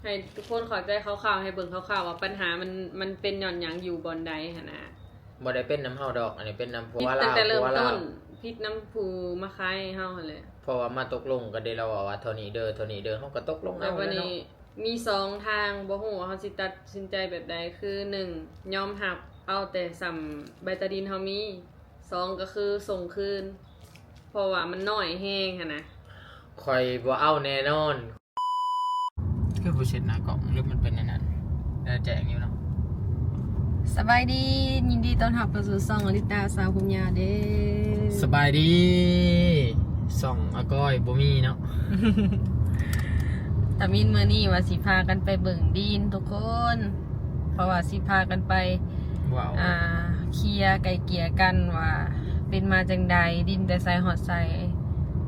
ໃຫ້ທຸກຄົນເຂົ້າໃຈຄ່າວໆ ໃຫ້ເບິ່ງຄ່າວໆວ່າບັນຫາມັນ ມັນເປັນຍ້ອນຫຍັງ ຢູ່ບ່ອນໃດຫັ້ນນະ. ບໍ່ໄດ້ເປັນນຳເຮົາດອກ ອັນນີ້ເປັນນຳຜົວລາວ ຜິດຕັ້ງແຕ່ເລີ່ມຕົ້ນ ຜົວລາວ ຜິດນຳຜູ້ມາຂາຍໃຫ້ເຮົາຫັ້ນແຫຼະ ເພາະວ່າມາຕົກລົງກັນເດ້ ລາວເວົ້າວ່າເທົ່ານີ້ເດີ ເທົ່ານີ້ເດີ ເຮົາກໍຕົກລົງເອົາ ແລ້ວບັດນີ້ ແລ້ວເນາະ ມີສອງທາງ ບໍ່ຮູ້ວ່າເຮົາຊິຕັດສິນໃຈແບບໃດ ຄື ໜຶ່ງ ຍອມຮັບເອົາແຕ່ສ່ຳໃບຕາດິນເຮົາມີ, ສອງ ກໍຄືສົ່ງຄືນ ເພາະວ່າມັນນ້ອຍແຮງຫັ້ນນະ. ຂ້ອຍບໍ່ເອົາແນ່ນອນ. ຄືບໍ່ເຊັດໜ້າກ້ອງ ຫຼືມັນເປັນອັນນັ້ນ? ເອີ ແຈ້ງຢູ່ເນາະ. ສະບາຍດີ ຍິນດີຕ້ອນຮັບເຂົ້າສູ່ຊ່ອງອາລິຕາສາວຜົມຍາວເດ້. ສະບາຍດີ ຊ່ອງອາກ້ອຍບໍ່ມີເນາະ. ຕາມິນມື້ນີ້ວ່າຊິພາກັນໄປເບິ່ງດິນທຸກຄົນ ເພາະວ່າຊິພາກັນໄປ ວ້າວ ອ່າ ເຄລຍໄກ່ເກ່ຍກັນວ່າເປັນມາຈັ່ງໃດ ດິນແຕ່ໃສຮອດໃສ.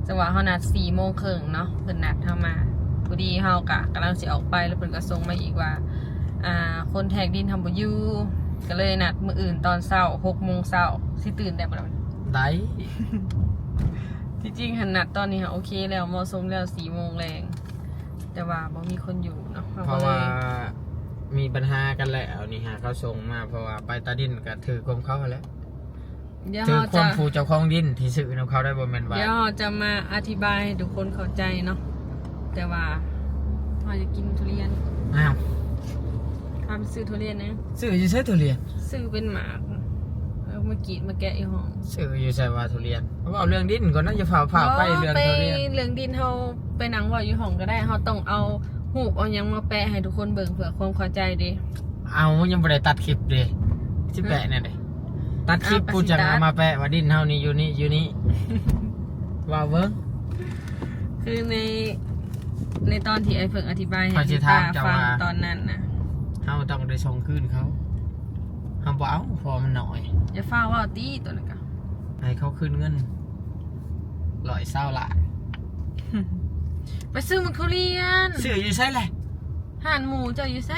ຈັງຫວະເຮົານັດສີ່ໂມງເຄິ່ງເນາະ ເພິ່ນນັດເຮົາມາ ພໍດີເຮົາກະກຳລັງຊິອອກໄປ ແລ້ວເພິ່ນກໍສົ່ງມາອີກວ່າ ອ່າ ຄົນແທກດິນເຮົາບໍ່ຢູ່ ກໍເລີຍນັດມື້ອື່ນຕອນເຊົ້າ ຫົກໂມງເຊົ້າ. ຊິຕື່ນໄດ້ບໍ່ລະ? ໄດ້. ທີ່ຈິງຫັ້ນນັດຕອນນີ້ຫັ້ນໂອເຄແລ້ວ ເໝາະສົມແລ້ວ ສີ່ໂມງແລງ ແຕ່ວ່າບໍ່ມີຄົນຢູ່ເນາະ ເພາະວ່າມີບັນຫາກັນແລ້ວນີ້ຫາ ເຂົາສົ່ງມາ ເພາະວ່າໃບຕາດິນກໍຖືກຂອງເຂົາຫັ້ນແຫຼະ. ຖືກຂອງຜູ້ເຈົ້າຂອງດິນທີ່ຊື້ນຳເຂົາໄດ້ ບໍ່ແມ່ນວ່າ ດຽວເຮົາຈະມາອະທິບາຍໃຫ້ທຸກຄົນເຂົ້າໃຈເນາະ ແຕ່ວ່າເຮົາຢາກກິນທຸລຽນ. ອ້າວ ພາໄປຊື້ທຸລຽນນະ. ຊື້ຢູ່ໃສທຸລຽນ? ຊື້ເປັນໝາກ ເອົາມາກຣີດມາແກະຢູ່ຫ້ອງ. ຊື້ຢູ່ໃສວ່າທຸລຽນ? ເວົ້າເລື່ອງດິນກ່ອນນະ ຢ່າຟ້າວ ຟ້າວໄປເລື່ອງທຸລຽນ. ເລື່ອງດິນເຮົາໄປນັ່ງເວົ້າຢູ່ຫ້ອງກໍໄດ້ ເຮົາຕ້ອງເອົາຮູບເອົາຫຍັງມາແປະໃຫ້ທຸກຄົນເບິ່ງເພື່ອຄວາມເຂົ້າໃຈເດ້. ເອົາ ຍັງບໍ່ໄດ້ຕັດຄລິບເດ້ ຊິແປະແນວໃດ? ຕັດຄລິບ ອ່າ ກູຈັ່ງເອົາມາແປະວ່າດິນເຮົານີ້ຢູ່ນີ້ ຢູ່ນີ້ ວ່າເບິ່ງ. ຄືໃນ ໃນຕອນທີ່ອ້າຍເພິ່ງອະທິບາຍໃຫ້ ເພິ່ນຊິຖາມເຈົ້າວ່າ ຕອນນັ້ນນະ ເຮົາຕ້ອງໄດ້ສົ່ງຄືນເຂົາ ເຮົາບໍ່ເອົາ ເພາະວ່າມັນໜ້ອຍ. ຢ່າຟ້າວເວົ້າຕິ ໂຕນັ້ນກະ ໃຫ້ເຂົາຄືນເງິນຮ້ອຍຊາວລ້ານ. ໄປຊື້ໝາກທຸລຽນ. ຊື້ຢູ່ໃສລະ? ຮ້ານໝູ່ເຈົ້າຢູ່ໃສ?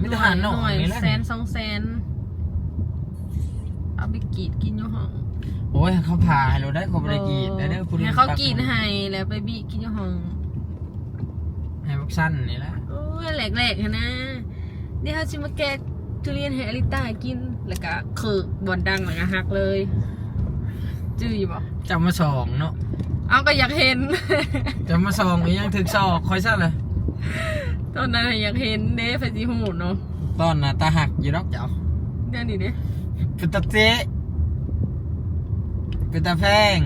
ມີແຕ່ຮ້ານນ້ອຍນີ້ແຫຼະ ແສນສອງແສນ ເອົາໄປກຣີດກິນຢູ່ຫ້ອງ. ໂອ້ຍ ເຂົາຜ່າໃຫ້ໂລດໄດ໋ ເຂົາບໍ່ໄດ້ກຣີດໄດ້ເດີ ຜູ້ອື່ນ ໃຫ້ເຂົາກຣີດໃຫ້ ແລ້ວໄປບີກກິນຢູ່ຫ້ອງ ໃຫ້ບັກຊັນນີ້ແຫຼະ. ໂອ້ຍ ແຫຼກໆຫັ້ນນະ. ດຽວເຮົາຊິມາແກະທຸລຽນໃຫ້ອາລິຕາກິນ ແລ້ວກະເຄີກບ່ອນດັງ ແລ້ວກະຫັກເລີຍ ຈື່ຢູ່ບໍ່? ເຈົ້າມາສ່ອງເນາະ. ເອົາ ກໍຢາກເຫັນ. ເຈົ້າມາສ່ອງອີ່ຫຍັງ ຖືກຊອກຂ້ອຍຊັ້ນລະ. ຕອນນັ້ນຢາກເຫັນເດ້ ໃຜຊິຮູ້ເນາະ. ຕອນໜ້າຕາຮັກຢູ່ດອກເຈົ້າ. ດຽວນີ້ເດ້ ເປັນຕາເຕະ ເປັນຕາແພງ.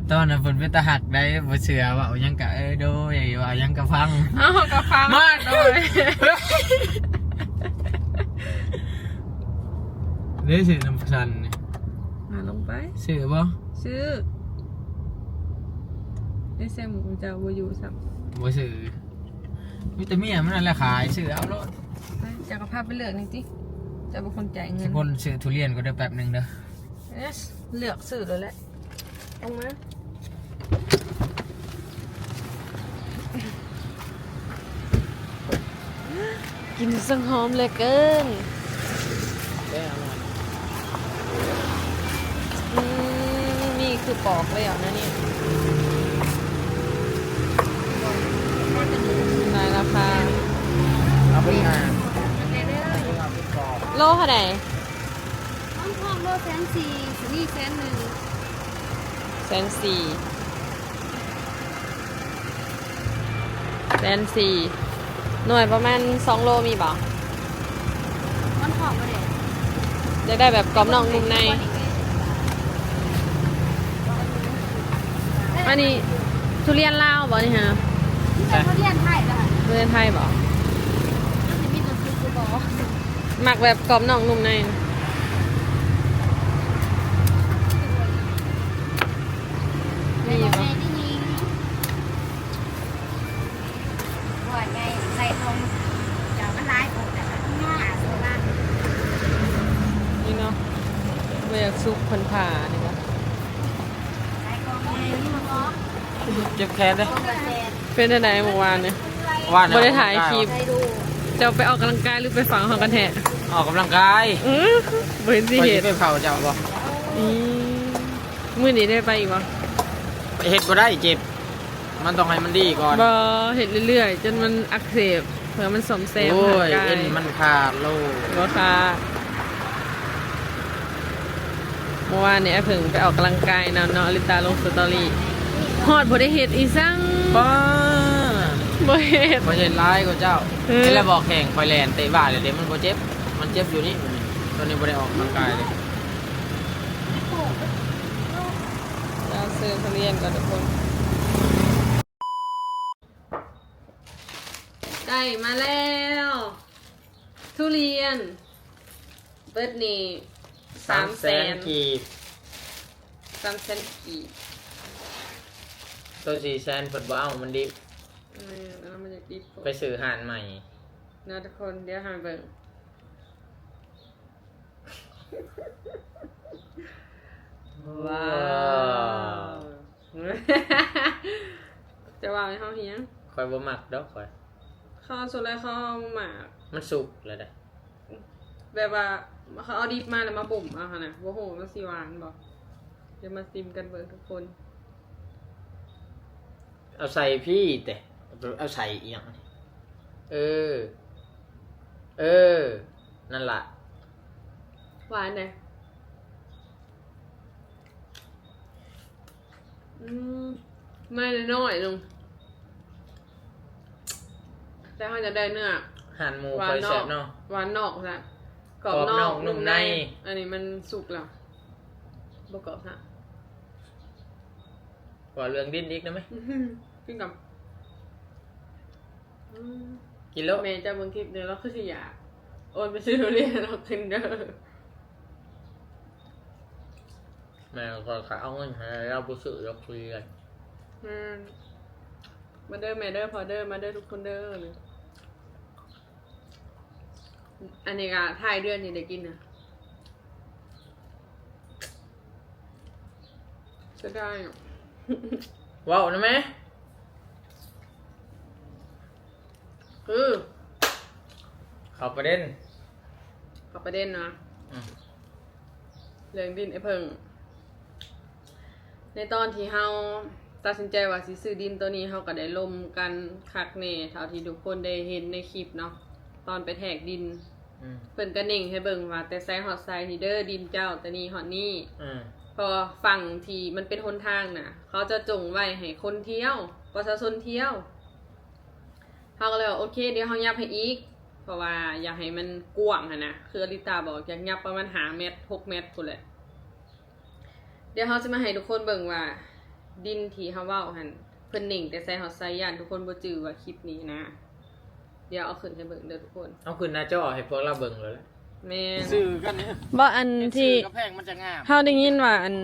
ຕອນນັ້ນເພິ່ນເປັນຕາຮັກໄດ໋ ບໍ່ເຊື່ອ ເວົ້າຫຍັງກະ ເອີ ໂດຍ ເວົ້າຫຍັງກະຟັງ. ເອົາ ເຮົາກະຟັງ ມາ ໂດຍ. ເດ້ ຊື້ນ້ຳຊັນນີ້ ມາ ລົງໄປ. ຊື້ບໍ່? ຊື້. ໄດ້ໃສ່ໝູເຈົ້າບໍ່ຢູ່ຊ້ຳ. ບໍ່ຊື້ ມີແຕ່ເມຍມັນນັ້ນແຫຼະຂາຍ ຊື້ເອົາໂລດ. ໄປ ເຈົ້າກະພາໄປເລືອກນີ້ຕິ ເຈົ້າເປັນຄົນຈ່າຍເງິນ. ຊິຄົນຊື້ທຸລຽນກໍເດີ ແປັບໜຶ່ງເດີ. ເອີ ເລືອກຊື້ໂລດແຫຼະ. ອອກມາ ກິ່ນສັງຫອມເຫຼືອເກີນ. ອືມ ມີຄືປອກແລ້ວນະນີ້. ໄດ້ລາຄາ ເອົາເປັນຫ້າ ໂລເທົ່າໃດ? ໝອນທອງໂລແສນສີ່ ໂຕນີ້ແສນໜຶ່ງ. ແສນສີ່ ແສນສີ່ ໜ່ວຍປະມານສອງໂລມີບໍ່? ໝອນທອງບໍ່ໄດ້ ຢາກໄດ້ແບບກອບນອກນຸ່ມໃນ. ອັນນີ້ທຸລຽນລາວບໍ່ນີ້ຮະ? ມີແຕ່ທຸລຽນໄທລະ ທຸລຽນໄທບໍ່? ມັນຊິມີຕົວສຸກຢູ່ບໍ່? ມັກແບບກອບນອກນຸ່ມໃນ. ນີ້ບໍ່? ຫົວໃຫຍ່ໃສ່ຖົງ ເຈົ້າມັນຫຼາຍໂພດ ແລ້ວກໍຫາຊື້ມາ. ນີ້ເນາະ ບໍ່ຢາກສຸກ ເພິ່ນຜ່ານີ້ບໍ່? ໃສ່ຂອງໃຫຍ່ນີ້ບໍ່? ເຈັບແຂນເດ້. ເປັນຈັ່ງໃດມື້ວານນີ້? ວານນີ້ ບໍ່ໄດ້ຖ່າຍຄລິບ. ເຈົ້າໄປອອກກຳລັງກາຍ ຫຼື ໄປຝັງຫ້ອງກັນແທ້? ອອກກຳລັງກາຍ. ອື ບໍ່ເຫັນຊິເຮັດ. ຂ້ອຍຊິໄປເຝົ້າເຈົ້າບໍ່? ອື ມື້ນີ້ໄດ້ໄປອີກບໍ່? ເຮັດບໍ່ໄດ້ ເຈັບ. ມັນຕ້ອງໃຫ້ມັນດີກ່ອນ. ບໍ່ ເຮັດເລື້ອຍໆ ຈົນມັນອັກເສບ ເພື່ອມັນສ້ອມແຊມ ໂອ້ຍ ຮ່າງກາຍ ເອັນມັນຂາດໂລດ. ບໍ່ຂາດ. ເມື່ອວານນີ້ອ້າຍເຜິ້ງໄປອອກກຳລັງກາຍນຳເນາະ ລິຕາລົງສະຕໍຣີ ຮອດບໍ່ໄດ້ເຮັດອີ່ສັງ. ປ້າ ບໍ່ເຮັດ ຂ້ອຍເຮັດຫຼາຍກວ່າເຈົ້າ. ເອີ ເຫັນແລ້ວບໍ່ ແຂ່ງຂ້ອຍແລ່ນເຕະບານເລີຍເດ້ ມັນບໍ່ເຈັບ ມັນເຈັບຢູ່ນີ້. ຕອນນີ້ບໍ່ໄດ້ອອກກຳລັງກາຍເລີຍ. ລາວຊື້ທຸລຽນກ່ອນທຸກຄົນ. ໄດ້ມາແລ້ວ ທຸລຽນ ເບິດນີ້ສາມແສນ ສາມແສນກີບ ສາມແສນກີບ. ໂຕສີ່ແສນເພິ່ນບໍ່ເອົາ ມັນດິບ. ແມ່ນ ອັນນັ້ນມັນຍັງດິບໂພດ. ໄປຊື້ຮ້ານໃໝ່ນະທຸກຄົນ ດຽວເຮົາເບິ່ງ. ວ້າວ ວ້າວ ຈະວ່າໃຫ້ເຮົາເຮັດຫຍັງ? ຂ້ອຍບໍ່ມັກດອກຂ້ອຍ. ເຂົາເອົາສຸກແລ້ວ ເຂົາເອົາໝາກ ມັນສຸກແລ້ວເດ້. ແບບວ່າເຂົາເອົາດິບມາແລ້ວມາບົ່ມເອົາຫັ້ນນະ ບໍ່ຮູ້ວ່າມັນຊິຫວານບໍ່. ດຽວມາຊີມກັນເບິ່ງທຸກຄົນ. ເອົາໃສ່ພີ້ແຕ່ ເອົາໃສ່ອີ່ຫຍັງນີ້? ເອີ ເອີ ນັ້ນລະ. ຫວານເດ້. ອືມ ໄມ້ນ້ອຍໆໜຶ່ງ ແຕ່ເຮົາຈະໄດ້ເນື້ອ ຮ້ານໝູຂ້ອຍແຊບເນາະ. ຫວານນອກ ຫວານນອກຊະ ກອບນອກ ກອບນອກນຸ່ມໃນ. ອັນນີ້ມັນສຸກແລ້ວ ບໍ່ກອບຊະ. ເວົ້າເລື່ອງດິນອີກໄດ້ໄໝ? ກິນກ່ອນ. ອືມ ກິນໂລດ. ແມ່ເຈົ້າເບິ່ງຄລິບເດີ ລາວຄືຊິຢາກ ໂອນໄປຊື້ທຸລຽນເອົາກິນເດີ. ແມ່ຂ້ອຍກະເອົາເງິນໃຫ້ລາວບໍ່ຊື້ດອກທຸລຽນ. ແມ່ນ. ມາເດີແມ່ເດີ ພໍ່ເດີ ມາເດີທຸກຄົນເດີ. ອັນນີ້ກະທ້າຍເດືອນນີ້ໄດ້ກິນນະ. ເສຍດາຍ. ເວົ້ານະແມ່. ຄື ເຂົ້າປະເດັນ ເຂົ້າປະເດັນເນາະ. ອືມ ເລື່ອງດິນອ້າຍເຜິ້ງ ໃນຕອນທີ່ເຮົາຕັດສິນໃຈວ່າຊິຊື້ດິນໂຕນີ້ ເຮົາກະໄດ້ລົມກັນຄັກແນ່ ເທົ່າທີ່ທຸກຄົນໄດ້ເຫັນໃນຄລິບເນາະ ຕອນໄປແທກດິນ. ອືມ ເພິ່ນກະເໜັງໃຫ້ເບິ່ງວ່າ ແຕ່ໃສຮອດໃສນີ້ເດີ ດິນເຈົ້າ ແຕ່ນີ້ຮອດນີ້. ອືມ ເພາະຝັ່ງທີ່ມັນເປັນຫົນທາງນະ ເຂົາຈະຈົ່ງໄວ້ໃຫ້ຄົນທ່ຽວ ປະຊາຊົນທ່ຽວ. ເຮົາກະເລີຍວ່າ ໂອເຄ ດຽວເຮົາຫຍັບໃຫ້ອີກ ເພາະວ່າຢາກໃຫ້ມັນກວ້າງຫັ້ນນະ ຄືອາລິຕາບອກ ຢາກຫຍັບປະມານຫ້າແມັດ ຫົກແມັດພຸ້ນແຫຼະ. ດຽວເຮົາຊິມາໃຫ້ທຸກຄົນເບິ່ງວ່າ ດິນທີ່ເຮົາເວົ້າຫັ້ນ ເພິ່ນເໜັງແຕ່ໃສຮອດໃສ ຢ້ານທຸກຄົນບໍ່ຈື່ວ່າຄລິບນີ້ນະ. ດຽວເອົາຂຶ້ນໃຫ້ເບິ່ງເດີທຸກຄົນ ເອົາຂຶ້ນໜ້າຈໍໃຫ້ພວກລາວເບິ່ງເລີຍ. ແມ່ນ. ຊື່ກັນນີ້ ບໍ່ ອັນທີ່ ກຳແພງມັນຈະງາມ. ເຮົາໄດ້ຍິນວ່າ ອັນ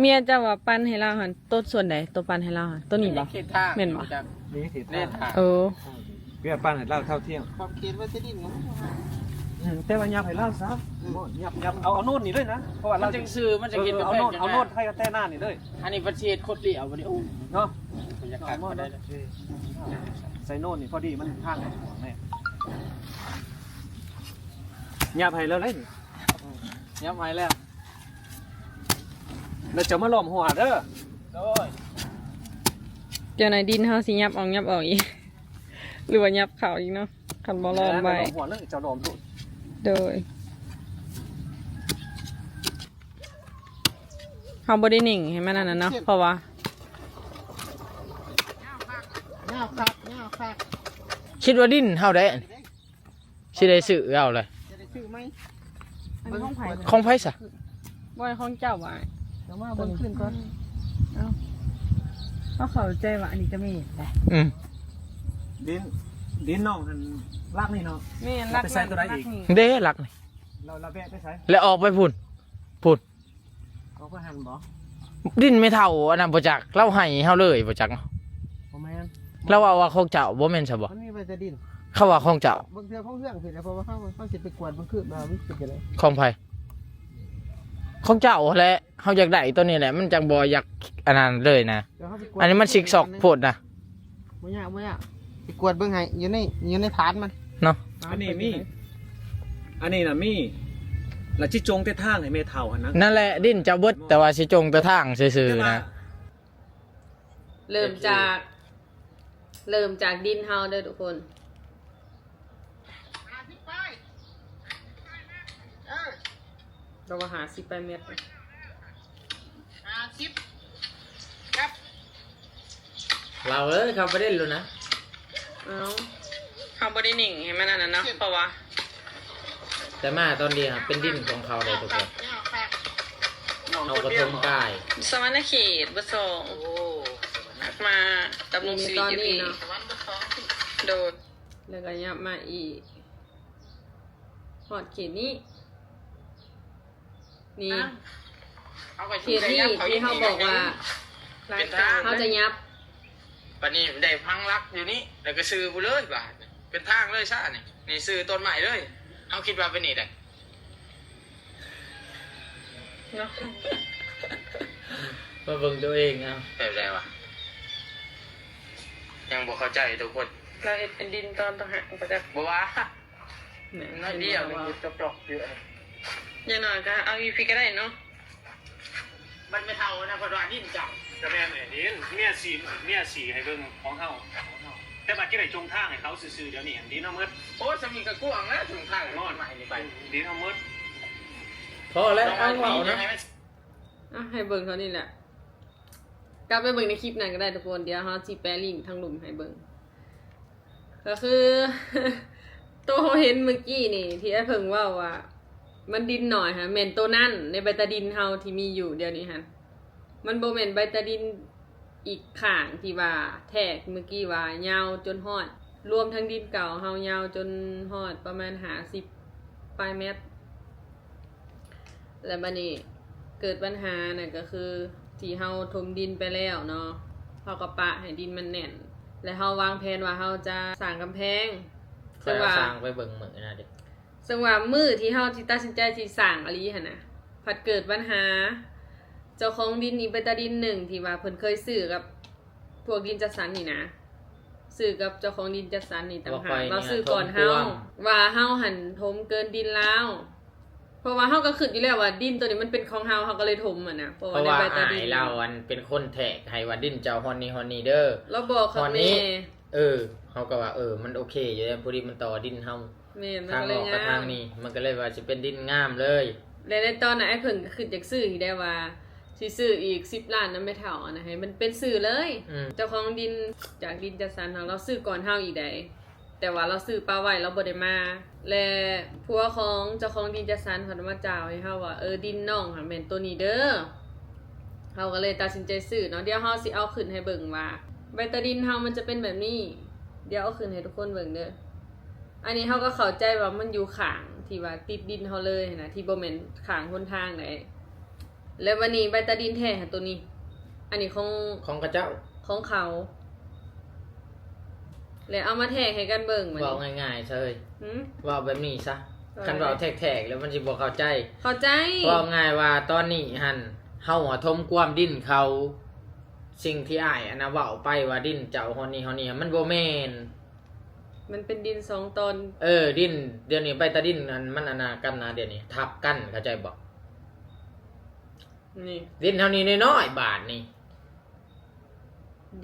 ເມຍເຈົ້າວ່າປັນໃຫ້ລາວຫັ້ນ ໂຕສ່ວນໃດ ໂຕປັນໃຫ້ລາວຫັ້ນ ໂຕນີ້ບໍ່? ແມ່ນບໍ່? ນີ້ເຂດທາງ. ໂອ້ ເມຍປັນໃຫ້ລາວເທົ່າທຽມ ຂອບເຂດວ່າຈະດິນ. ອືມ ແຕ່ວ່າຫຍັບໃຫ້ລາວຊະ. ອືມ ບໍ່ ຫຍັບ ຫຍັບ ເອົາ ເອົາໂນ່ນນີ້ເລີຍນະ ເພາະວ່າລາວຈັ່ງຊື່ ມັນຈະເຮັດກຳແພງ ເອີ ເອົາໂນ່ນ ເອົາໂນ່ນໃຫ້ແຕ່ໜ້ານີ້ເລີຍ. ອັນນີ້ປະເທດໂຄດຫຼຽວບັດນີ້. ໂອ້ ເນາະ ຢາກຄັກປານໃດ. ເອີ ໃສ່ໂນ່ນນີ້ພໍດີ ມັນທາງຂວາງແນ່. ຫຍັບໃຫ້ແລ້ວເດ້ ຫຍັບໃຫ້ແລ້ວ. ແລ້ວຈະມາລ້ອມຫົວເດີ. ໂດຍ. ເຈົ້ານາຍດິນເຮົາຊິຫຍັບອອກຫຍັບອອກອີກ ຫຼືວ່າຫຍັບເຂົ້າອີກເນາະ ຄັນບໍ່ລ້ອມໄວ້. ລ້ອມຫົວເລີຍ ເຈົ້າລ້ອມໂລດ. ໂດຍ. ເຮົາບໍ່ໄດ້ເໜັງໃຫ້ມັນອັນນັ້ນເນາະ ເພາະວ່າ ຍາວຄັກ ຍາວຄັກ. ຄິດວ່າດິນເຮົາໄດ້ ຊິໄດ້ຊື້ເອົາເລີຍ. ຈະໄດ້ຊື້ໃໝ່. ອັນນີ້ຂອງໃຜ? ຂອງໃຜຊະ? ບໍ່ ຂອງເຈົ້າວ່າ. ເອົາມາເບິ່ງຄືນກ່ອນ. ເອົ້າ ເຮົາເຂົ້າໃຈວ່າອັນນີ້ຈະແມ່ນໄດ໋. ອືມ ດິນ ດິນນ້ອງຫັ້ນຫຼັກນີ້ເນາະ. ແມ່ນ ຫຼັກ ໄປໃສ່ໂຕໃດອີກ? ເດ້ ຫຼັກນີ້. ແລ້ວ ແລ້ວແບະໄປໃສ? ແລ້ວອອກໄປພຸ້ນ ພຸ້ນ. ເຂົາກໍຫັ້ນບໍ່? ດິນແມ່ເຖົ້າອັນນັ້ນບໍ່ຈັກ ລາວໃຫ້ເຮົາເລີຍບໍ່ຈັກເນາະ. ບໍ່ແມ່ນ ລາວເວົ້າວ່າຂອງເຈົ້າ ບໍ່ແມ່ນຊະບໍ່? ມັນມີໄວ້ແຕ່ດິນ. ເຂົາວ່າຂອງເຈົ້າ. ບາງເທື່ອຂອງເຮືອນພີ້ແຫຼະ ເພາະວ່າເຮົາ ເຮົາຊິໄປກວດເບິ່ງຄືນວ່າມັນເປັນຈັ່ງໃດ. ຂອງໃຜ? ຂອງເຈົ້າຫັ້ນແຫຼະ ເຮົາຢາກໄດ້ໂຕນີ້ແຫຼະ ມັນຈັ່ງບໍ່ຢາກອັນນັ້ນເລີຍນະ. ອັນນີ້ມັນຊິກຊອກໂພດນະ. ບໍ່ຍາກ ບໍ່ຍາກ ຊິກວດເບິ່ງໃຫ້ ຢູ່ໃນ ຢູ່ໃນຖານມັນເນາະ. ອັນນີ້ມີ ອັນນີ້ນະມີ ລະຊິຈົ່ງແຕ່ທາງໃຫ້ແມ່ເຖົ້າຫັ້ນນະ. ນັ້ນແຫຼະ ດິນເຈົ້າເບິດ ແຕ່ວ່າຊິຈົ່ງແຕ່ທາງຊື່ໆນະ. ເລີ່ມຈາກ ເລີ່ມຈາກດິນເຮົາເດີທຸກຄົນ. ຫ້າສິບປາຍ ເອີ ລາວວ່າຫ້າສິບປາຍແມັດ. ຫ້າສິບ ຄັບ ລາວເອີຍ ເຂົ້າປະເດັນໂລດນະ. ເອົ້າ ເຮົາບໍ່ໄດ້ນິ່ງໃຫ້ມັນອັນນັ້ນເນາະ ເພາະວ່າ ແຕ່ມາຕອນນີ້ເປັນດິນຂອງເຂົາເດ້ທຸກຄົນ. ເຮົາກໍຖົມກາຍ ສະຫວັນນະເຂດເບີດສອງ ໂອ້ ມາຕຳລົງຊີວິດຢູ່ນີ້ ໂດຍ ແລ້ວກໍຫຍັບມາອີກ ຮອດເຂດນີ້ ນີ້ ອ່ະ ເຮົາກໍເຂດນີ້ທີ່ເຮົາບອກວ່າ ເປັນທາງ ເຮົາຈະຫຍັບ ບັດນີ້ໄດ້ພັງຫຼັກຢູ່ນີ້ ແລ້ວກໍຊື່ຜູ້ເລີຍບາດນີ້ ເປັນທາງເລີຍຊະນີ້ ນີ້ຊື່ຕົ້ນໄມ້ເລີຍ ເຮົາຄິດວ່າເປັນນີ້ໄດ໋ ເນາະ ມາເບິ່ງຕົວເອງເອົາ ແບບໃດວະ? ຍັງບໍ່ເຂົ້າໃຈທຸກຄົນ ລາວເຮັດເປັນດິນຕອນຕ່າງຫາກບໍ່ຈັກ ບໍ່ວ່າ ໜ້ອຍດຽວ ເຫັນບໍ່ວ່າ ຈອກໆຢູ່ ຢ່າງໜ້ອຍກໍເອົາຢູ່ພີ້ກໍໄດ້ເນາະ. ມັນແມ່ເຖົ້ານະ ເພິ່ນວ່າດິນເຈົ້າ ກໍແມ່ນແຫຼະດິນ ເມຍສີ ເມຍສີໃຫ້ເບິ່ງຂອງເຮົາ ຂອງເຮົາ ແຕ່ວ່າຊິໄດ້ຈົ່ງທາງໃຫ້ເຂົາຊື່ໆ ດຽວນີ້ດິນເຮົາໝົດ. ໂອ້ ສ່ຳນີ້ກໍກວ້າງນະ ຈົ່ງທາງໃໝ່ນີ້ໄປ ດິນເຮົາໝົດ ພໍແລ້ວ ເອົາເວົ້ານະ ອ່ະ ໃຫ້ເບິ່ງເທົ່ານີ້ແຫຼະ ກັບໄປເບິ່ງໃນຄລິບນັ້ນກໍໄດ້ທຸກຄົນ ດຽວເຮົາຊິແປລິ້ງທາງລຸ່ມໃຫ້ເບິ່ງ. ກໍຄື ໂຕເຮົາເຫັນມື້ກີ້ນີ້ ທີ່ອ້າຍເຜິ້ງເວົ້າວ່າ ມັນດິນໜ້ອຍຫັ້ນ ແມ່ນໂຕນັ້ນ ໃນໃບຕາດິນເຮົາທີ່ມີຢູ່ດຽວນີ້ຫັ້ນ ມັນບໍ່ແມ່ນໃບຕາດິນອີກຂ້າງທີ່ວ່າແທກມື້ກີ້ວ່າຍາວຈົນຮອດ ລວມທັງດິນເກົ່າເຮົາຍາວຈົນຮອດປະມານຫ້າສິບປາຍແມັດ. ແລ້ວບັດນີ້ເກີດບັນຫານັ້ນກໍຄື ທີ່ເຮົາຖົມດິນໄປແລ້ວເນາະ ເຮົາກໍປະໃຫ້ດິນມັນແໜ້ນ ແລ້ວເຮົາວາງແຜນວ່າເຮົາຈະສ້າງກຳແພງ ເຊິ່ງວ່າ ຂ້ອຍເອົາສ້າງໄປເບິ່ງມື້ນັ້ນເດ້ ເຊິ່ງວ່າມື້ທີ່ເຮົາຊິຕັດສິນໃຈຊິສ້າງອີ່ຫຼີຫັ້ນນະ ພັດເກີດບັນຫາ ເຈົ້າຂອງດິນອີກໃບຕາດິນໜຶ່ງ ທີ່ວ່າເພິ່ນເຄີຍຊື້ກັບ ພວກດິນຈັດສັນນີ້ນະ ຊື້ກັບເຈົ້າຂອງດິນຈັດສັນນີ້ຕ່າງຫາກ ວ່າຂ້ອຍນີ້ ລາວຊື້ກ່ອນເຮົາ ຖົມກວ້າງ ວ່າເຮົາຫັ້ນຖົມເກີນດິນລາວ ເພາະວ່າເຮົາກໍຄິດຢູ່ແລ້ວວ່າດິນໂຕນີ້ມັນເປັນຂອງເຮົາ ເຮົາກໍເລີຍຖົມຫັ້ນນະ ເພາະວ່າ ເພາະວ່າ ໃນໃບຕາດິນ ອ້າຍລາວອັນເປັນຄົນແທກໃຫ້ວ່າດິນເຈົ້າຮອດນີ້ຮອດນີ້ເດີ ລາວບອກຄັກແນ່ ເອີ ເຮົາກໍວ່າ ເອີ ມັນໂອເຄຢູ່ ພໍດີມັນຕໍ່ດິນເຮົາ ແມ່ນ ທາງອອກກັບທາງນີ້ ມັນກໍເລີຍງາມ ມັນກໍເລີຍວ່າຊິເປັນດິນງາມເລີຍ ແລະໃນຕອນນັ້ນອ້າຍເຜິ້ງກໍຄິດຢາກຊື້ຢູ່ແດ່ວ່າ ຊິຊື້ອີກສິບລ້ານນຳແມ່ເຖົ້າຫັ້ນນະ ໃຫ້ມັນເປັນຊື່ເລີຍ ອືມ ເຈົ້າຂອງດິນຈາກດິນຈັດສັນເຮົາ ລາວຊື້ກ່ອນເຮົາອີກໃດ໋ ແຕ່ວ່າລາວຊື້ປະໄວ້ ລາວບໍ່ໄດ້ມາ ແລະຜົວຂອງເຈົ້າຂອງດິນຈັດສັນເພິ່ນມາຈ່າວໃຫ້ເຮົາວ່າ ເອີ ດິນນ້ອງຫັ້ນແມ່ນໂຕນີ້ເດີ ເຮົາກໍເລີຍຕັດສິນໃຈຊື້ເນາະ ດຽວເຮົາຊິເອົາຂຶ້ນໃຫ້ເບິ່ງວ່າ ໃບຕາດິນເຮົາມັນຈະເປັນແບບນີ້ ດຽວເອົາຂຶ້ນໃຫ້ທຸກຄົນເບິ່ງເດີ. ອັນນີ້ເຮົາກໍເຂົ້າໃຈວ່າມັນຢູ່ຂ້າງທີ່ວ່າຕິດດິນເຮົາເລີຍຫັ້ນນະ ທີ່ບໍ່ແມ່ນຂ້າງຫົນທາງໃດ໋ ແລ້ວບັດນີ້ໃບຕາດິນແທ້ຫັ້ນໂຕນີ້ ອັນນີ້ຂອງ ຂອງເຂົາເຈົ້າ ຂອງເຂົາ ແລ້ວເອົາມາແທກໃຫ້ກັນເບິ່ງ ເວົ້າງ່າຍໆຊະເອີຍ ຫື ເວົ້າແບບນີ້ຊະ ເວົ້າ ຄັນເວົ້າແທ້ໆແລ້ວມັນຊິບໍ່ເຂົ້າໃຈ ເຂົ້າໃຈ ເວົ້າງ່າຍວ່າຕອນນີ້ຫັ້ນ ເຮົາຫາຖົມກວ້າງດິນເຂົາ ສິ່ງທີ່ອ້າຍອັນນະເວົ້າໄປວ່າດິນເຈົ້າຮອດນີ້ຮອດນີ້ ມັນບໍ່ແມ່ນ ມັນເປັນດິນສອງຕອນ ເອີ ດິນ ດຽວນີ້ໃບຕາດິນອັນມັນອັນນະກັນນະ ດຽວນີ້ທັບກັນ ເຂົ້າໃຈບໍ່? ນີ້ ດິນເຮົານີ້ນ້ອຍໆ ບາດນີ້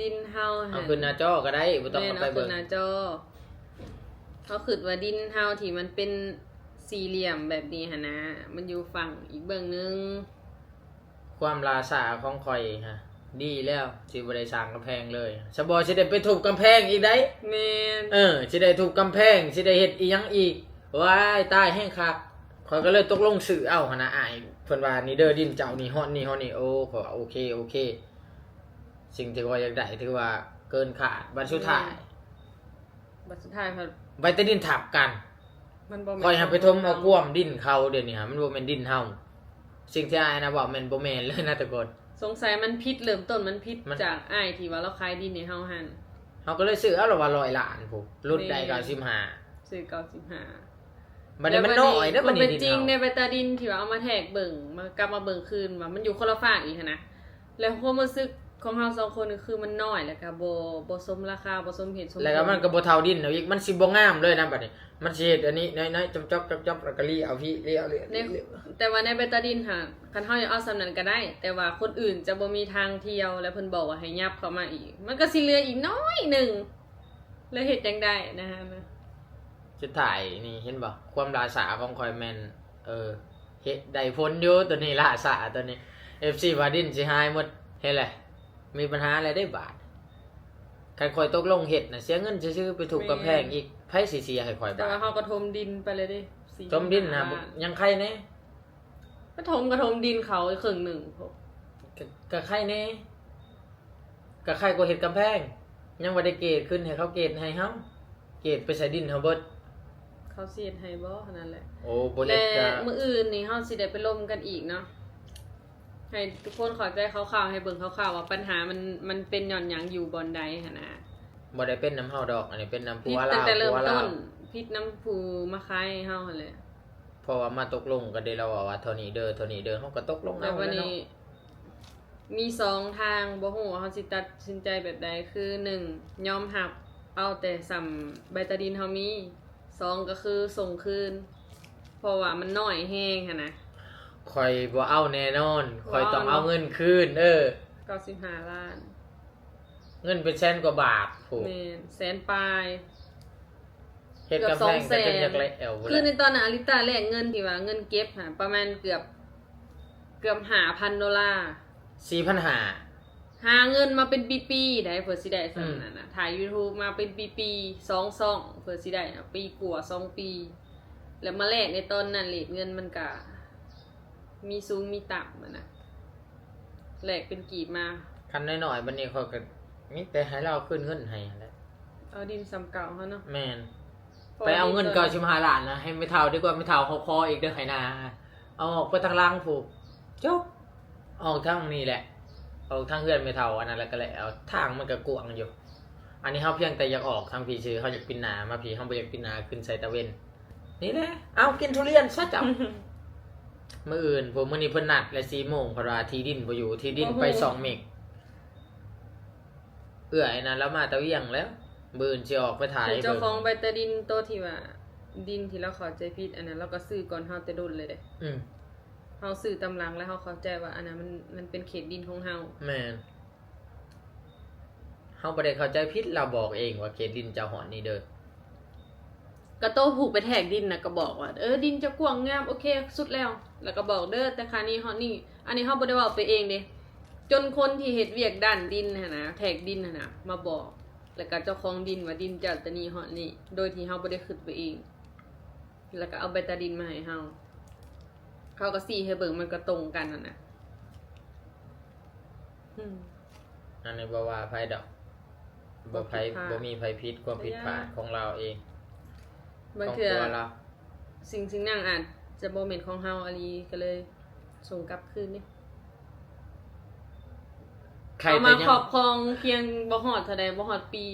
ດິນເຮົາຫັ້ນ ເອົາຂຶ້ນໜ້າຈໍກໍໄດ້ ບໍ່ຕ້ອງເອົາໄປເບິ່ງ ແມ່ນ ເອົາຂຶ້ນໜ້າຈໍ ເຮົາຄິດວ່າດິນເຮົາທີ່ມັນເປັນສີ່ຫຼ່ຽມແບບນີ້ຫັ້ນນະ ມັນຢູ່ຝັ່ງອີກເບື້ອງໜຶ່ງ ຄວາມລ່າຊ້າຂອງຂ້ອຍຫັ້ນ ດີແລ້ວ ຊິບໍ່ໄດ້ສ້າງກຳແພງເລີຍ ສະບໍ່ຊິໄດ້ໄປທຸບກຳແພງອີກໃດ໋ ແມ່ນ ເອີ ຊິໄດ້ທຸບກຳແພງ ຊິໄດ້ເຮັດອີ່ຫຍັງອີກ ວ້າຍ ຕາຍແຮງຄັກ ຂ້ອຍກໍເລີຍຕົກລົງຊື້ເອົາຫັ້ນນະ ອ້າຍເພິ່ນວ່າ ນີ້ເດີ ດິນເຈົ້ານີ້ ຮອດນີ້ ຮອດນີ້ ໂອ້ ຂ້ອຍວ່າ ໂອເຄ ໂອເຄ ສິ່ງທີ່ຂ້ອຍຢາກໄດ້ຖືວ່າເກີນຄາດ ບັດສຸດທ້າຍ ແມ່ນ ບັດສຸດທ້າຍ ບັດຕາດິນທັບກັນ ມັນບໍ່ແມ່ນ ຂ້ອຍຫາໄປຖົມເອົາກວ້າງດິນເຂົາ ດຽວນີ້ຫາມັນບໍ່ແມ່ນດິນເຮົາ ສິ່ງທີ່ອ້າຍນະເວົ້າແມ່ນບໍ່ແມ່ນເລີຍນະທຸກຄົນ ສົງໄສມັນຜິດ ເລີ່ມຕົ້ນມັນຜິດ ມັນ ຈາກອ້າຍທີ່ວ່າລາວຂາຍດິນໃຫ້ເຮົາຫັ້ນ ເຮົາກໍເລີຍຊື້ເອົາລະວ່າຮ້ອຍລ້ານພຸ້ນ ຫຼຸດໄດ້ ແມ່ນ ເກົ້າສິບຫ້າ ຊື້ເກົ້າສິບຫ້າ ບັດນີ້ມັນນ້ອຍເດີ ບັດນີ້ດິນເຮົາ ຄວາມເປັນຈິງໃນໃບຕາດິນທີ່ວ່າເອົາມາແທກເບິ່ງ ມາກັບມາເບິ່ງຄືນ ວ່າມັນຢູ່ຄົນລະຟາກອີກຫັ້ນນະ ແລະຄວາມຮູ້ສຶກຂອງເຮົາສອງຄົນກໍຄືມັນນ້ອຍ ແລ້ວກໍບໍ່ ບໍ່ສົມລາຄາ ບໍ່ສົມເຫດສົມຜົນ ແລ້ວກໍມັນກໍບໍ່ເທົ່າດິນເຮົາອີກ ມັນຊິບໍ່ງາມເລີຍນະ ບັດນີ້ມັນຊິເຮັດອັນນີ້ນ້ອຍໆ ຈອບໆ ແລ້ວກໍລີ້ເອົາພີ້ ລີ້ເອົາ ລີ້ ແຕ່ວ່າໃນໃບຕາດິນຫັ້ນ ຄັນເຮົາຢາກເອົາສ່ຳນັ້ນກໍໄດ້ ແຕ່ວ່າຄົນອື່ນຈະບໍ່ມີທາງທ່ຽວ ແລະເພິ່ນບອກວ່າໃຫ້ຫຍັບເຂົ້າມາອີກ ມັນກໍຊິເຫຼືອອີກໜ້ອຍໜຶ່ງ ແລ້ວເຮັດຈັ່ງໃດນະ? ສຸດທ້າຍນີ້ເຫັນບໍ່? ຄວາມລ່າຊ້າຂອງຂ້ອຍແມ່ນ ເອີ ເຮັດໄດ້ຜົນຢູ່. ໂຕນີ້ລ່າຊ້າ ໂຕນີ້ ເອັຟຊີ ວ່າດິນຊິຫາຍໝົດ. ເຫັນແຫຼະ ມີບັນຫາແລ້ວເດ້ບາດ. ຄັນຂ້ອຍຕົກລົງເຮັດນະ ເສຍເງິນຊື່ໆ ໄປທຸບກຳແພງອີກ. ແມ່ນ. ໃຜຊິເສຍໃຫ້ຂ້ອຍບາດ? ແຕ່ວ່າເຮົາກໍຖົມດິນໄປແລ້ວເດ້. ຖົມດິນນະ ຍັງໄຄແດ່. ກໍຖົມ ກໍຖົມດິນເຂົາເຄິ່ງໜຶ່ງພຸ້ນ. ກໍ ກໍໄຄແດ່. ກໍໄຄກວ່າເຮັດກຳແພງ. ຍັງບໍ່ໄດ້ເກຣດຂຶ້ນ ໃຫ້ເຂົາເກຣດໃຫ້ເຮົາ. ເກຣດໄປໃສ່ດິນເຮົາເບິດ. ເຂົາຊິເຮັດໃຫ້ບໍ່? ຫັ້ນນັ້ນແຫຼະ. ໂອ້ ບໍ່ເຮັດ. ແລະ ກໍ ມື້ອື່ນນີ້ເຮົາຊິໄດ້ໄປລົມກັນອີກເນາະ. ໃຫ້ທຸກຄົນເຂົ້າໃຈຄ່າວໆ ໃຫ້ເບິ່ງຄ່າວໆ ວ່າບັນຫາມັນ ມັນເປັນຍ້ອນຫຍັງ ຢູ່ບ່ອນໃດຫັ້ນນະ. ບໍ່ໄດ້ເປັນນຳເຮົາດອກ ອັນນີ້ເປັນນຳຜູ້ວ່າລາວ. ຜິດຕັ້ງແຕ່ເລີ່ມຕົ້ນ ຜິດນຳຜູ້ມາຂາຍໃຫ້ເຮົາຫັ້ນແຫຼະ. ເພາະວ່າມາຕົກລົງກັນເດ້ ລາວເວົ້າວ່າເທົ່ານີ້ເດີ ເທົ່ານີ້ເດີ ເຮົາກໍຕົກລົງເອົາ. ແລ້ວບັດນີ້ ແລ້ວເນາະ ມີສອງທາງ ບໍ່ຮູ້ວ່າເຮົາຊິຕັດສິນໃຈແບບໃດ. ຄືໜຶ່ງ ຍອມຮັບເອົາແຕ່ສ່ຳໃບຕາດິນເຮົາມີ. ສອງ ກໍຄືສົ່ງຄືນ ເພາະວ່າມັນນ້ອຍແຮງຫັ້ນນະ. ຂ້ອຍບໍ່ເອົາແນ່ນອນ. ຂ້ອຍຕ້ອງເອົາເງິນຄືນ. ເອີ ເກົ້າສິບຫ້າລ້ານ. ເງິນເປັນແສນກວ່າບາດພຸ້ນ. ແມ່ນ ແສນປາຍ. ເຮັດກຳແພງກໍຈົນຢາກແລ້ວ. ຄືໃນຕອນນັ້ນ ອາລິຕາແລກເງິນທີ່ວ່າເງິນເກັບຫັ້ນ ປະມານເກືອບ ເກືອບຫ້າພັນໂດລາ. ສີ່ພັນຫ້າ. ຫາເງິນມາເປັນປີໆໄດ໋ ເພື່ອຊິໄດ້ສ່ຳນັ້ນນະ. ອືມ. ຖ່າຍ YouTube ມາເປັນປີໆ ສອງຊ່ອງ ເພື່ອຊິໄດ້ນະ ປີກວ່າ ສອງປີ. ແລ້ວມາແລກໃນຕອນນັ້ນ ເຣດເງິນມັນກະມີສູງມີຕ່ຳຫັ້ນນະ ແລກເປັນກີບມາ. ຄັນນ້ອຍໆ ບັດນີ້ຂ້ອຍກໍມີແຕ່ໃຫ້ລາວຄືນເງິນໃຫ້ຫັ້ນແຫຼະ. ເອົາດິນສ່ຳເກົ່າເຮົາເນາະ. ແມ່ນ. ໄປເອົາເງິນເກົ້າສິບຫ້າລ້ານນະ ໃຫ້ແມ່ເຖົ້າດີກວ່າ ແມ່ເຖົ້າເຮົາຂໍອີກເດີ ໄຮ່ນາ. ເອົາອອກໄປທາງຫຼັງພຸ້ນ ຈົບ. ອອກທາງນີ້ແຫຼະ ອອກທາງເຮືອນແມ່ເຖົ້າອັນນັ້ນແຫຼະ ກໍແລ້ວ. ທາງມັນກໍກວ້າງຢູ່. ອັນນີ້ເຮົາພຽງແຕ່ຢາກອອກທາງພີ້ຊື່ ເຮົາຢາກປິ່ນໜ້າມາພີ້ ເຮົາບໍ່ຢາກປິ່ນໜ້າຂຶ້ນໃສ່ຕາເວັນ. ນີ້ແຫຼະ ເອົາ ກິນທຸລຽນຊະເຈົ້າ. ມື້ອື່ນ ພວກມື້ນີ້ເພິ່ນນັດແຫຼະ ສີ່ໂມງ ເພິ່ນວ່າທີ່ດິນບໍ່ຢູ່ ທີ່ດິນໄປສອງເມັກ. ເອື້ອຍນັ້ນລາວມາແຕ່ວຽງແລ້ວ ມື້ອື່ນຊິອອກໄປຖ່າຍ. ເຈົ້າຂອງໃບຕາດິນໂຕທີ່ວ່າ ດິນທີ່ລາວເຂົ້າໃຈຜິດອັນນັ້ນ ລາວກໍຊື້ກ່ອນເຮົາແຕ່ດົນເລີຍເດ້. ອືມ. ເຮົາຊື້ຕາມຫຼັງ ແລ້ວເຮົາເຂົ້າໃຈວ່າອັນນັ້ນມັນ ມັນເປັນເຂດດິນຂອງເຮົາ. ແມ່ນ. ເຮົາບໍ່ໄດ້ເຂົ້າໃຈຜິດ ລາວບອກເອງວ່າເຂດດິນເຈົ້າຮອດນີ້ເດີ. ກໍໂຕຜູ້ໄປແທກດິນນະ ກໍບອກວ່າ ເອີ ດິນເຈົ້າກວ້າງງາມ ໂອເຄ ສຸດແລ້ວ ແລ້ວກໍບອກເດີ ແຕ່ຄານີ້ຮອດນີ້. ອັນນີ້ເຮົາບໍ່ໄດ້ເວົ້າໄປເອງເດ້ ຈົນຄົນທີ່ເຮັດວຽກດ້ານດິນຫັ້ນນະ ແທກດິນຫັ້ນນະ ມາບອກ ແລ້ວກໍເຈົ້າຂອງດິນວ່າ ດິນເຈົ້າແຕ່ນີ້ຮອດນີ້ ໂດຍທີ່ເຮົາບໍ່ໄດ້ຄິດໄປເອງ. ແລ້ວກໍເອົາໃບຕາດິນມາໃຫ້ເຮົາ ເຂົາກໍຊີ້ໃຫ້ເບິ່ງ ມັນກໍຕົງກັນຫັ້ນນະ. ອືມ. ອັນນີ້ບໍ່ວ່າໃຜດອກ ບໍ່ໃຜ ບໍ່ມີໃຜຜິດ ຄວາມຜິດພາດຂອງລາວເອງ. ບາງເທື່ອ ຂອງຕົວລາວ ສິ່ງສິ່ງນັ້ນອາດຈະບໍ່ແມ່ນຂອງເຮົາອີ່ຫຼີ ກໍເລີຍສົ່ງກັບຄືນເດ້. ເອົາມາຄອບຄອງພຽງບໍ່ຮອດເທົ່າໃດ ບໍ່ຮອດປີ.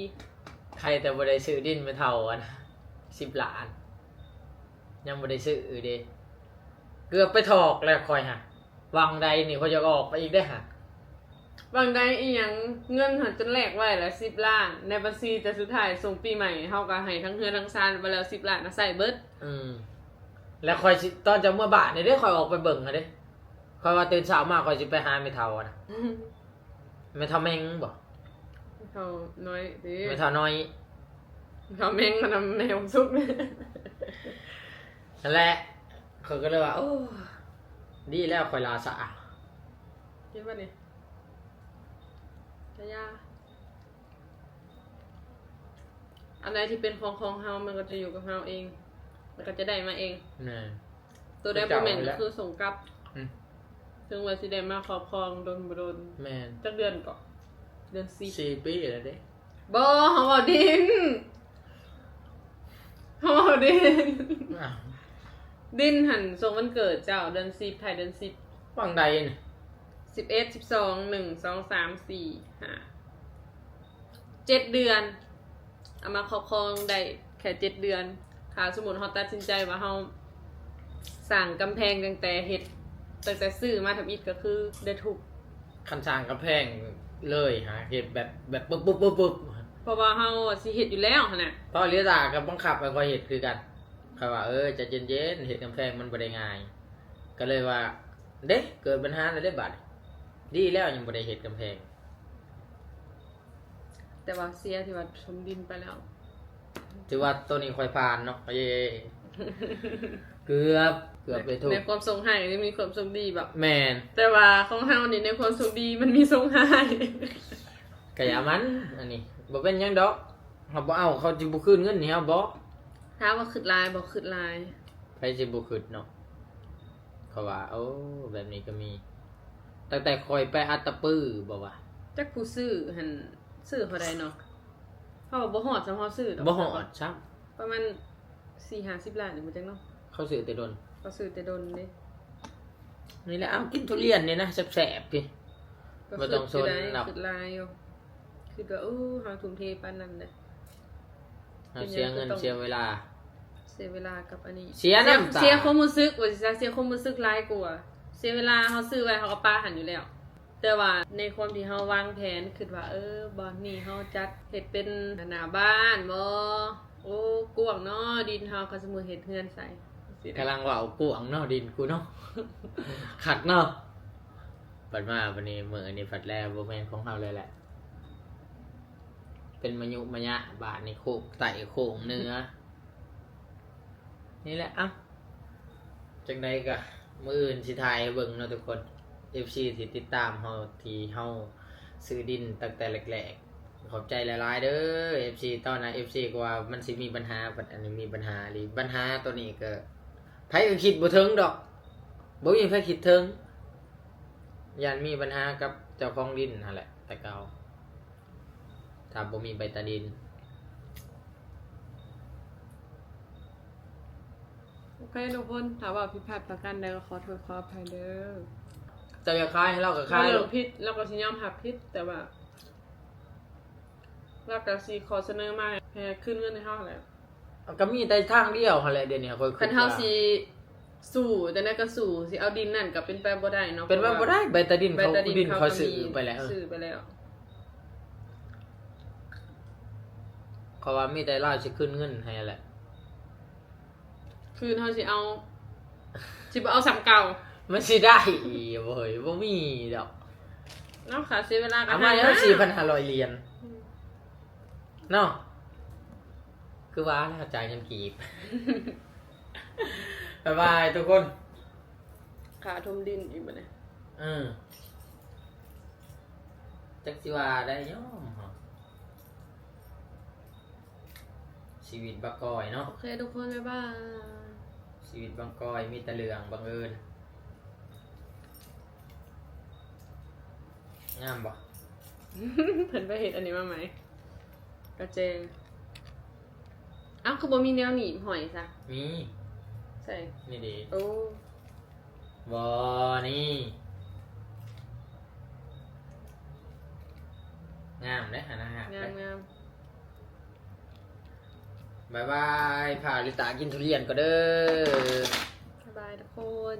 ໃຄແຕ່ບໍ່ໄດ້ຊື້ດິນແມ່ເຖົ້າອັນ ສິບລ້ານ ຍັງບໍ່ໄດ້ຊື້ເດ້. ເກືອບໄປຖອກແລ້ວຂ້ອຍຫະ. ຫວ່າງໃດນີ້ຂ້ອຍຢາກອອກໄປອີກເດ້ຫະ. ຫວ່າງໃດອີ່ຫຍັງ ເງິນຫັ້ນຈົນແລກໄວ້ລະສິບລ້ານໃນບັນຊີ ແຕ່ສຸດທ້າຍສົ່ງປີໃໝ່ ເຮົາກໍໃຫ້ທັງເຮືອນທັງຊານໄປແລ້ວສິບລ້ານນະ ໃຊ້ເບິດ. ອືມ. ແລ້ວຂ້ອຍຊິ ຕອນຈະເມືອບ້ານນີ້ເດ້ ຂ້ອຍອອກໄປເບິ່ງຫັ້ນເດ້ ຂ້ອຍວ່າຕື່ນເຊົ້າມາຂ້ອຍຊິໄປຫາແມ່ເຖົ້ານະ. ແມ່ເຖົ້າແມ່ງບໍ? ແມ່ເຖົ້ານ້ອຍເດ້. ແມ່ເຖົ້ານ້ອຍ. ແມ່ເຖົ້າແມ່ງ ອັນນັ້ນແມ່ຂອງສຸກ. ຫັ້ນແຫຼະ ຂ້ອຍກໍເລີຍວ່າ ໂອ້ ດີແລ້ວຂ້ອຍລາຊະ. ເກັບໄວ້ນີ້ ກະຢ່າ. ອັນໃດທີ່ເປັນຂອງຂອງເຮົາ ມັນກໍຈະຢູ່ກັບເຮົາເອງ ແລ້ວກໍຈະໄດ້ມາເອງ. ແມ່ນ. ໂຕໃດບໍ່ແມ່ນກໍຄືສົ່ງກັບ. ອືມ. ເຖິງວ່າຊິໄດ້ມາຄອບຄອງດົນບໍ່ດົນ. ແມ່ນ. ຈັກເດືອນເກາະ? ເດືອນສິບ. ສີ່ປີແລ້ວເດ້. ບໍ່ ເຮົາເວົ້າດິນ ເຮົາເວົ້າດິນ. ອ້າວ. ດິນຫັ້ນ ຊ່ວງວັນເກີດເຈົ້າ ເດືອນສິບ ທ້າຍເດືອນສິບ. ຫວ່າງໃດນະ? ສິບເອັດ ສິບສອງ ໜຶ່ງ ສອງ ສາມ ສີ່ ຫ້າ ເຈັດເດືອນ ເອົາມາຄອບຄອງໄດ້ແຄ່ເຈັດເດືອນ. ຖ້າສົມມຸດເຮົາຕັດສິນໃຈວ່າເຮົາສ້າງກຳແພງຕັ້ງແຕ່ເຮັດ ຕັ້ງແຕ່ຊື້ມາທຳອິດ ກໍຄືໄດ້ທຸບ. ຄັນສ້າງກຳແພງເລີຍຫາ ເຮັດແບບ ແບບປຶບໆໆ ເພາະວ່າເຮົາຊິເຮັດຢູ່ແລ້ວຫັ້ນນະ. ເພາະລິຕາກໍບັງຄັບໃຫ້ຂ້ອຍເຮັດຄືກັນ. ຂ້ອຍວ່າ ເອີ ໃຈເຢັນໆ ເຮັດກຳແພງມັນບໍ່ໄດ້ງ່າຍ. ກໍເລີຍວ່າ ເດ້ ເກີດບັນຫາແລ້ວເດ້ບາດນີ້. ດີແລ້ວຍັງບໍ່ໄດ້ເຮັດກຳແພງ. ແຕ່ວ່າເສຍທີ່ວ່າຖົມດິນໄປແລ້ວ. ຖືວ່າໂຕນີ້ຂ້ອຍຜ່ານເນາະ ເຢ້ ເກືອບ ເກືອບໄປຖືກ ໃນຄວາມໂຊກຮ້າຍກໍຍັງມີຄວາມໂຊກດີບໍ? ແມ່ນ ແຕ່ວ່າຂອງເຮົານີ້ໃນຄວາມໂຊກດີມັນມີໂຊກຮ້າຍ ກະຢ່າມັນ ອັນນີ້ບໍ່ເປັນຫຍັງດອກ ເຮົາບໍ່ເອົາ ເຂົາຊິບໍ່ຄືນເງິນໃຫ້ເຮົາບໍ? ຖາມວ່າຄຶດຫຼາຍບໍ່? ຄຶດຫຼາຍ ໃຜຊິບໍ່ຄຶດເນາະ ເຂົາວ່າ ໂອ້ ແບບນີ້ກໍມີ ຕັ້ງແຕ່ຂ້ອຍໄປອັດຕະປືບໍວ່າ ຈັກຜູ້ຊື້ຫັ້ນຊື້ເທົ່າໃດເນາະ ເຮົາບໍ່ຮອດສ່ຳເຮົາຊື້ດອກ ບໍ່ຮອດຊ້ຳ ປະມານສີ່ຫ້າສິບລ້ານນີ້ບໍ່ຈັກເນາະ ເຂົາຊື້ແຕ່ດົນ ເຂົາຊື້ແຕ່ດົນເດ້ ນີ້ແຫຼະ ເອົາ ກິນທຸລຽນນີ້ນະ ແຊບໆ ຕິ ບໍ່ຕ້ອງສົນດອກ ຄຶດຫຼາຍຢູ່ ຄຶດວ່າ ໂອ້ ເຮົາທຸ່ມເທປານນັ້ນເດ້ ເຮົາເສຍເງິນເສຍເວລາ ເສຍເວລາກັບອັນນີ້ ເສຍນ້ຳຕາ ເສຍຄວາມຮູ້ສຶກ ວ່າຊິຊະ ເສຍຄວາມຮູ້ສຶກຫຼາຍກວ່າ ເສຍເວລາ ເຮົາຊື້ໄວ້ເຮົາກໍປະຫັ້ນຢູ່ແລ້ວ ແຕ່ວ່າໃນຄວາມທີ່ເຮົາວາງແຜນ ຄຶດວ່າ ເອີ ບ່ອນນີ້ເຮົາຈັດເຮັດເປັນໜ້າບ້ານບໍ ໂອ້ ກວ້າງເນາະ ດິນເຮົາ ຄັນສົມມຸດເຮັດເຮືອນໃສ່ ກຳລັງເວົ້າ ກວ້າງເນາະ ດິນກູເນາະ ຄັກເນາະ ບັດມາບັດນີ້ ມື້ນີ້ພັດແລ້ວ ບໍ່ແມ່ນຂອງເຮົາເລີຍແຫຼະ ເປັນມະຍຸມະຍະ ບາດນີ້ໂຄກໃຕ້ໂຄກເໜືອ ນີ້ແຫຼະ ເອົ້າ ຈັ່ງໃດກໍມື້ອື່ນຊິຖ່າຍໃຫ້ເບິ່ງເນາະທຸກຄົນ ເອັຟຊີ ທີ່ຕິດຕາມເຮົາ ທີ່ເຮົາຊື້ດິນຕັ້ງແຕ່ແລກໆ ຂອບໃຈຫຼາຍໆເດີ ເອັຟຊີ ຕອນນັ້ນ ເອັຟຊີ ກໍວ່າມັນຊິມີບັນຫາ ບັດອັນນີ້ມີບັນຫາອີ່ຫຼີ ບັນຫາໂຕນີ້ກໍໃຜກໍຄິດບໍ່ເຖິງດອກ ບໍ່ມີໃຜຄິດເຖິງ ຢ້ານມີບັນຫາກັບເຈົ້າຂອງດິນຫັ້ນແຫຼະ ແຕ່ເກົ່າ ຖ້າບໍ່ມີໃບຕາດິນ. ໂອເຄທຸກຄົນ ຖ້າເວົ້າຜິດພາດປະການໃດກໍຂໍໂທດຂໍອະໄພເດີ ເຈົ້າຢາກຂາຍໃຫ້ລາວກໍຂາຍ ເວົ້າເລື່ອງຜິດ ລາວກໍຊິຍອມຮັບຜິດ ແຕ່ວ່າລາວກໍຊິຂໍສະເໜີມາໃຫ້ຄືນເງິນໃຫ້ເຮົາຫັ້ນແຫຼະ ກໍມີແຕ່ທາງດຽວຫັ້ນແຫຼະ ດຽວນີ້ຂ້ອຍຄິດວ່າ ຄັນເຮົາຊິ ສູ້ ຈັ່ງໃດກໍສູ້ ຊິເອົາດິນນັ້ນກໍເປັນໄປບໍ່ໄດ້ເນາະ ເປັນໄປບໍ່ໄດ້ ເພາະວ່າໃບຕາດິນເຂົາ ໃບຕາດິນເຂົາກໍມີ ດິນເຂົາຊື້ໄປແລ້ວ ຊື້ໄປແລ້ວ ເຂົາວ່າມີແຕ່ລາວຊິຄືນເງິນໃຫ້ແຫຼະ ຄືນເຮົາຊິເອົາ ຊິບໍ່ເອົາສ່ຳເກົ່າ ມັນຊິໄດ້ບໍ່ເຮີ້ຍ ບໍ່ມີດອກ ເອົາຄ່າເສຍເວລາກໍ ເອົາມາແລ້ວ ສີ່ພັນຫ້າຮ້ອຍຫຼຽນ ເນາະ ຄືວ່າລາວຈ່າຍເງິນກີບ ບາຍບາຍທຸກຄົນ ຄ່າຖົມດິນອີກບັດນີ້ ເອີ ຈັກຊິວ່າໄດ້ຍອມເຮົາ ຊີວິດບັກກອຍເນາະ ໂອເຄທຸກຄົນ ບາຍບາຍ ຊີວິດບັກກອຍມີແຕ່ເລື່ອງບັງເອີນ ງາມບໍ່? ເພິ່ນໄປເຮັດອັນນີ້ມາໃໝ່ ກະແຈງ ເອົ້າ ຄືບໍ່ມີແນວໜີບຫ້ອຍຊະ? ມີ ໃສ? ນີ້ເດ ໂອ້ ບໍ່ ນີ້ ງາມເດ້ຫັ້ນນະ ງາມ ງາມ ບາຍບາຍ ພາລິຕາກິນທຸລຽນກ່ອນເດີ ບາຍບາຍທຸກຄົນ.